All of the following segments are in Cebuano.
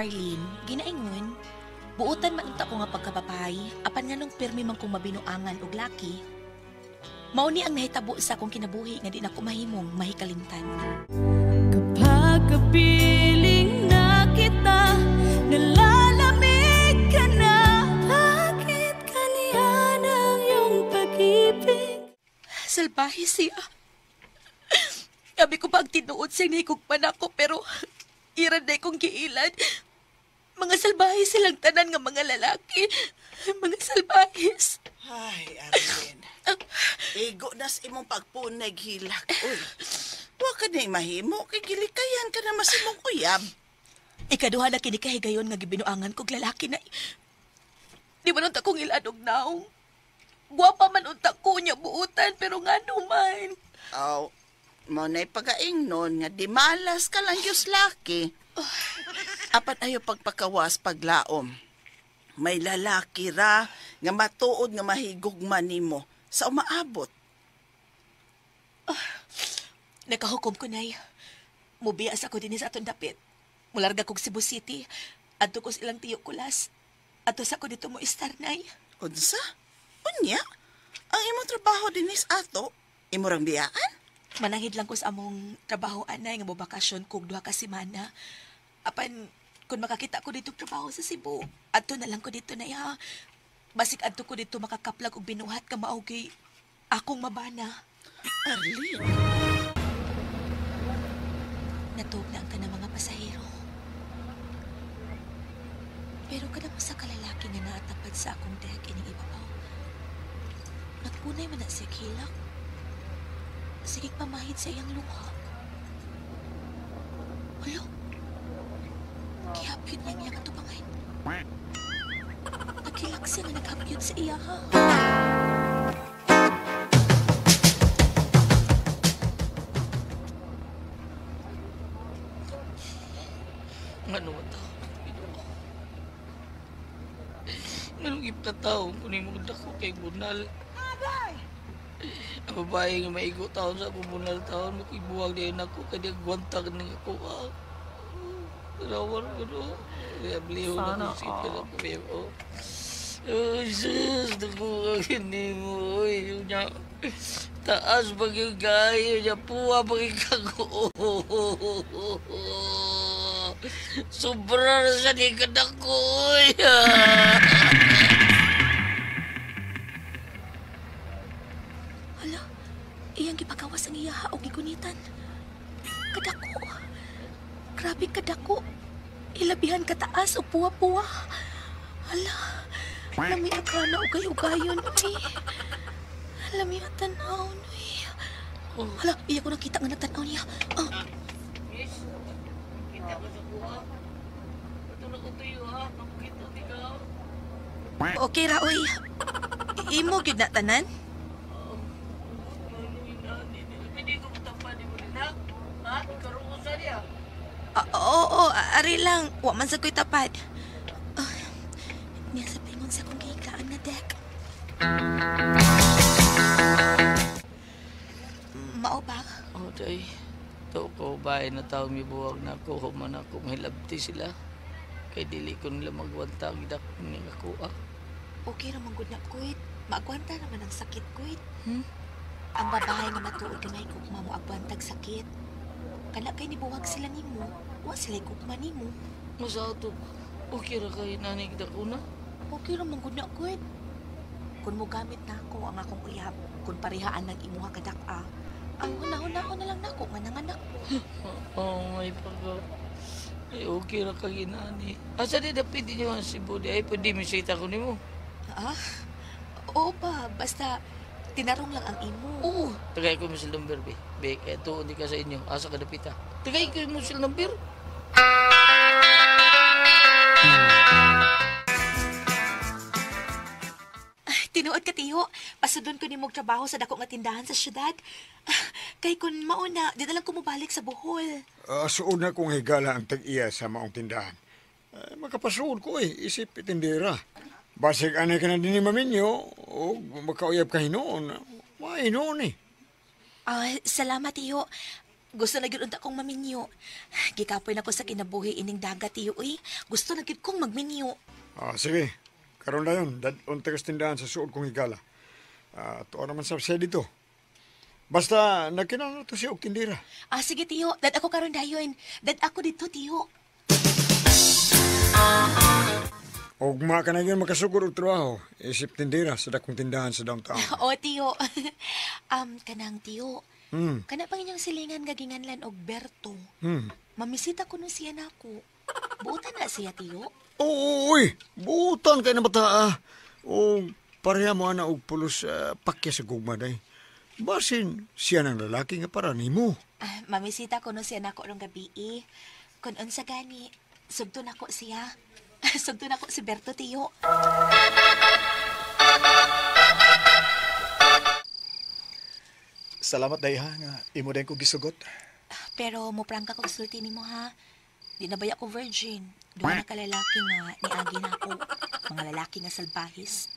Arlene, ginaingon, buutan man unta ko nga pagkababay, apan nganong pirmi man kong mabinuangan og laki. Mao ni ang nahitabo sa akong kinabuhi nga di na ko mahimong mahikalimtan. Kapag kapiling na kita, nalalamig ka na. Bakit kaniya ng iyong pag-ibig? Salbahe siya. Sabi ko pa ang tinuod siya nahigugman ako, pero iran na kong giilan. Mga salbahe silang tanan nga mga lalaki. Mga salbahes. Ay, Arlene. Igo nas imong pagpuneg hilak. Uy, wa ka na mahimo kay gilikayan ka na masimong uyab. Ikaduha na kini kahigayon nga gibinuangan kog lalaki na. Di man unta kong iladog naong. Gwapa man unta ko niya buutan, pero ngano man. Aw, mo na'y pagaingnon nga di malas ka lang Diyos laki. Apat ayo pagpakawas paglaom. May lalaki ra nga matuod nga mahigugma nimo sa umaabot. Nakahukom ko, Nay. Mubiyas ako din sa atong dapit. Mularga kog Cebu City. Adto ko sa ilang tiyo kulas. Adto sa ko dito mo istar, Nay. Unsa? Unya? Ang imong trabaho dinis ato, imo rang biyaan? Manangid lang ko sa among trabaho, anay, nga mobakasyon kog 2 ka semana. Apan, kung makakita ko dito trabaho sa Cebu, adto na lang ko dito na ha. Basig adto ko dito makakaplag og binuhat ka maugay akong mabana. Arlene. Natuog na ang tanang mga pasahero. Pero kada mo sa kalalaki nga naatapad sa akong deck ining ibabaw, nagpunay man na siya hilak. Sige pamahid sa iyang luha. Alo? Gihapyod niya niya katubangan. Nagkilak siya nga naghapyod sa iya, ha? Ano ba ito? Anong ipkataon kung imong dako kay bunal? Ang babae nga maigo taon sa akong bunal taon, makibuwag din ako, kaya gwantag ng ako. Rawar ko no. Kaya bliho na Sana kung sipil ako. Oh, Jesus, dako ang hindi mo. Uy, yun niya. Taas pag yung gayo niya, puwa pag ikago. Sobra na sa likod ako. Uy. Hala, iyang gipagawas ang iyaha o gigunitan. Kadako. Grabe kadako. Ilabihan kataas o puwa-puwa. Hala, lami akana ugay-ugayon, uy. Lami ang tanaw, uy. Hala, iya ko nakita nga natanaw niya. Ah. Miss, kita ko sa kuha. Ito na ko tayo, ha? Nakita ni ka. Okay ra, uy. Imo gyud na tanan? Hindi ko matapan ni mo rin, ha? Ha? Ikaruusan niya. Oo, ari lang. Wa man sa ko'y tapad. Niya sa pingon sa kong gihigaan na deck. Mao ba? Oh, day. Ito ko, bahay na tao may buwag na ako. Human ako, mahilabti sila. Kay dili ko nila magwanta ang idak ni ako, ah. Okay ra man gud na, kuit. Maagwanta naman ang sakit, kuit. Hmm? Ang babae nga matuod nga may gugma mo agwantag sakit. Kana kay nibuwag sila nimo, wa sila gugma nimo. Masa ato, okay ra kay nanay kita ko na? Okay ra man gud na, kuit. Kung mo gamit na ako ang akong uyab, kung parihaan ng imuha kadak-a, ang hunahunahon na lang nako nga nanganak ko. Oh, may pagka. Ay, okay ra kay nani. Asa di dapit ninyo ang Cebu di? Ay, pwede misita ko nimo. Ah? Oo pa, basta tinarong lang ang imo. Oo. Tagay ko mo sila number, be. Be, kaya tuon di ka sa inyo. Asa ka dapita? Tagay ko mo sila number. Ay, tinuod ka, tiyo. Pasudon ko nimo og trabaho sa dako nga tindahan sa syudad. Kay kun mauna, di na lang ko mobalik sa Bohol. Suod na kong higala ang tag-iya sa maong tindahan. Makapasuod ko eh, isip tindera. Basig anay ka na din ni maminyo, o makauyab ka hinoon. May hinoon eh. Salamat, tiyo. Gusto na gyud unta kong maminyo. Gikapoy na ko sa kinabuhi ining dagat, tiyo, uy. Gusto na gyud kong magminyo. Ah, sige. Karon na yun. Dad-on ta kas tindahan sa suod kong higala. Tuwa naman sa siya dito. Basta, nakinala to siya og tindira. Ah, sige, tiyo. Dad ako karon dayon. Dad ako dito, tiyo. Ugma ka na yun makasugod og trabaho. Isip tindira sa dakong tindahan sa downtown. Oo, tiyo. Kanang tiyo. Kana pang inyong silingan gaginganlan og Berto. Mamisita ko nun siya nako. Buotan na siya, tiyo. Oo, uy. Buotan kay na bata, ah. O, pareha mo ana og pulos pakya sa gugma, day. Basin, siya ng lalaki nga para nimo. Ah, mamisita ko nun siya nako rong gabi, eh. Kun unsa gani, sugto nako siya. Sugto nako si Berto, tiyo. Salamat, day, ha, nga imo din ko gisugot. Pero mo prangka kog sulti nimo, ha. Di na baya ko virgin. Duha na ka lalaki nga niagi na ako. Mga lalaki nga salbahis.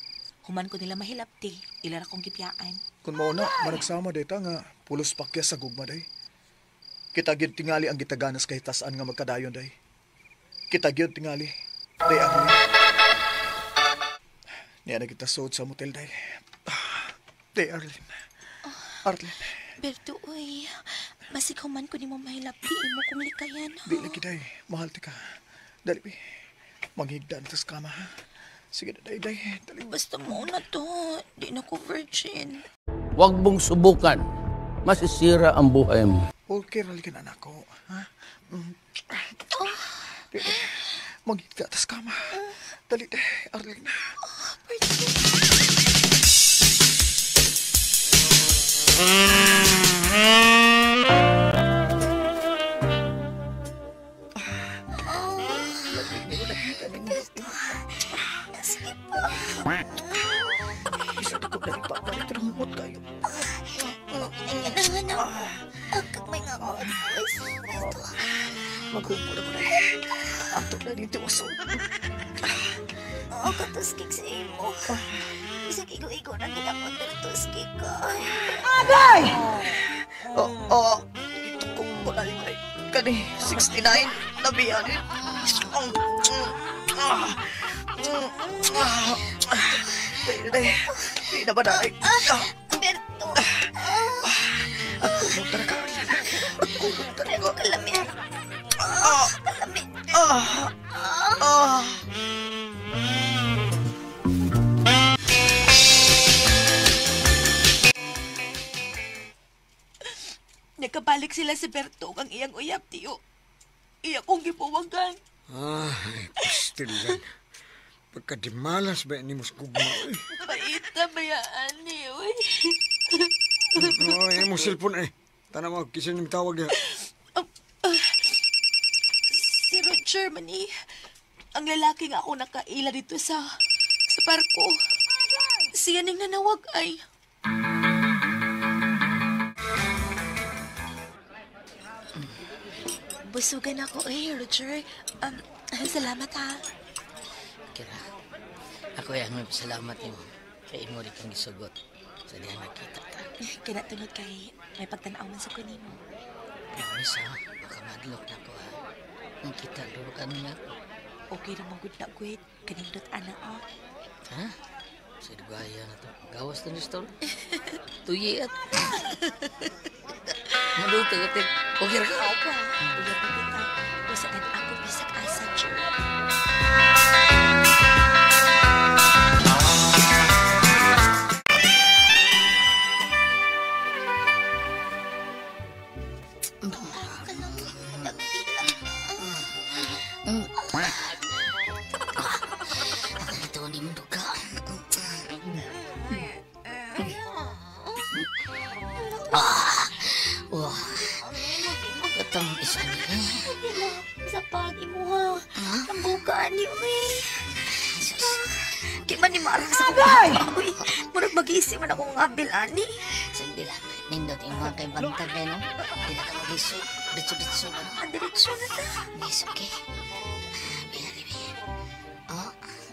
Human ko nila mahilapti, ila ra kong gipiyaan. Kung mao na, managsama dita nga pulos pakya sa gugma, day. Kita gyud tingali ang gitaganas kay tasan nga magkadayon, day. Kita gyud tingali. Day, Arlene. Niya na kita suod sa motel, day. Day, Arlene. Arlene. Berto, uy. Basig human ko nimo mahilapti, imo kong likayan. Di lagi, day. Mahal ti ka. Dali, bi. Manghigda na tas kama, ha? Sige na, day, day. Dali. Basta mo na to. Di na ko virgin. Huwag mong subukan. Masisira ang buhay mo. Okay, rali ka na, anak ko. Ha? Di, day. Manghigda tas kama. Dali, day. Arlene. Berto. Sige pa. Isa na ko dali pa. Dali, tramot kayo. Kinangan ako. Ang kagmay nga ako. Berto. Maghubo na ko na. Ato na dito uso. Oo, katuskik sa imo. Bisag igo-igo na ginakon, pero tuskik ko. Agay! Oo, ito ko ko na yung ay. Kani, 69, nabiyan. Di na ba na ay? Berto. Ako mo talaga. Ako mo talaga. Kalami. Kalami. Nagkabalik sila si Berto ang iyang uyab, tiyo. Iya kong gipuwagan. Ay, pastilan. Pagkadimalas ba ni mas gugma, uy. Paita bayaan niyo, uy. Ay, imong cellphone, eh. Tanaw, kisa niyong tawag niya. Si Roger man, eh. Ang lalaki nga ako nakaila dito sa parko. Siya ning nanawag ay. Busugan ako eh, Roger. Salamat ha. Kira, ako ay may pasalamat nimo. Kay imo rin kang gisugot. Sa diha nakita ta. Kinatunod kay may pagtanaw man sa kunimo. Promise ha, baka madlok na ko ha. Ang kita, durukan niya ako. Okay ra man gud na gwed. Kanindot ana ah. Ha? Sa dugaya na to. Gawas na ni store. Tuyi at. Maluto ka, te. Okay ra ka? Opo. Uyab na kita. Usa dan ako bisag asa, Jer. Ito ni mo duga. Wah. Katang isa niya. Sa pag-imuha. Ang bukaan niyo eh. Di man ni maarang sa kong. Uy, murag mag-iisip man akong abil, ani. Sindi lang. Nindot yung mga kay bantag eh, no? Di na ka mag-iso. Ditso-ditso ba, no? Ang diretsyo na ta. Yes, okay. Bina, di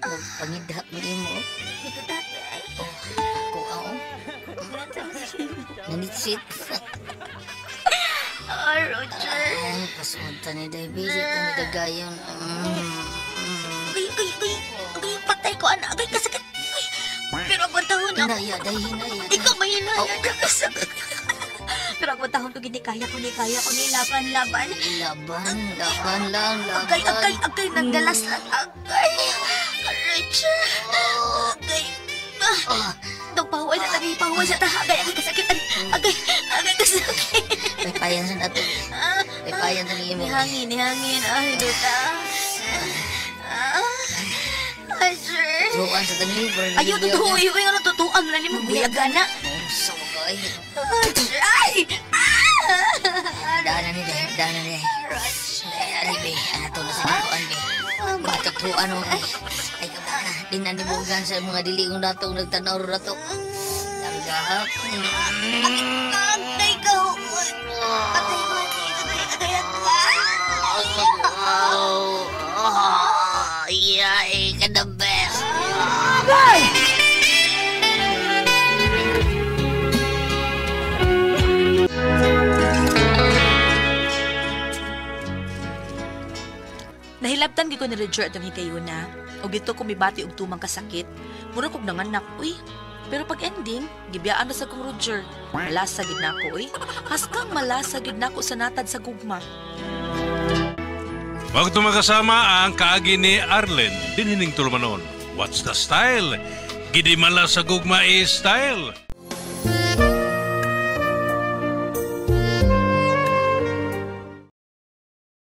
Oh, pangidha mo mo. Dito dati ay. Oh, ako, oh. Nanitsit. Roger. Ay, kasuod ta ni day, busy ta ni dagayon. Ay, ay, ay, ay, patay ko, anak. Ay, kasakit. Ay, pero agwantahon ako. Hinaya, day, hinaya. Ikaw mahinaya. Kasakit. Pero agwantahon ko, gini kaya ko, ni kaya ko, ni laban, laban. Laban, laban lang, laban. Agay, agay, agay, nagdalas lang. Agay. Roger. Agay. Ah. Dong, pahuway sa tabi, pahuway sa tabi. Agay, agay, kasakit. Agay, agay, kasakit. Paypayan sa nato. Paypayan sa nimo. Nihangin, nihangin. Ay, duta. Ah. Ay, sir. Tutuan sa tabi. Ayaw, totoo. Ayaw, ayaw, totoo. Ano na mo, buyaga na. Sa mga ay. Ay, sir. Ay! Ah! Daanan ni day, daanan ni. Ay, ali be, ato na sa tutuan be. Matutuan mo. Ay, kabana. Di na nibugan sa mga dili kong datong nagtanaw ro dato. Langgahak. Agay ka, huod. Agay, mani. Agay, agay, agay. Oh, yeah, ka the best. Nahilabtan gyud ko ni Roger atong higayuna. Og dito ko mibati og tumang kasakit. Mura kog nanganak, uy. Pero pag ending, gibiyaan na sa kong Roger. Malasa gid nako, uy. Haskang malasa gid nako sa natad sa gugma. Wag tumakasama ang kaagi ni Arlen dinhining tulumanon. What's the style? Gidimala sa gugma is style.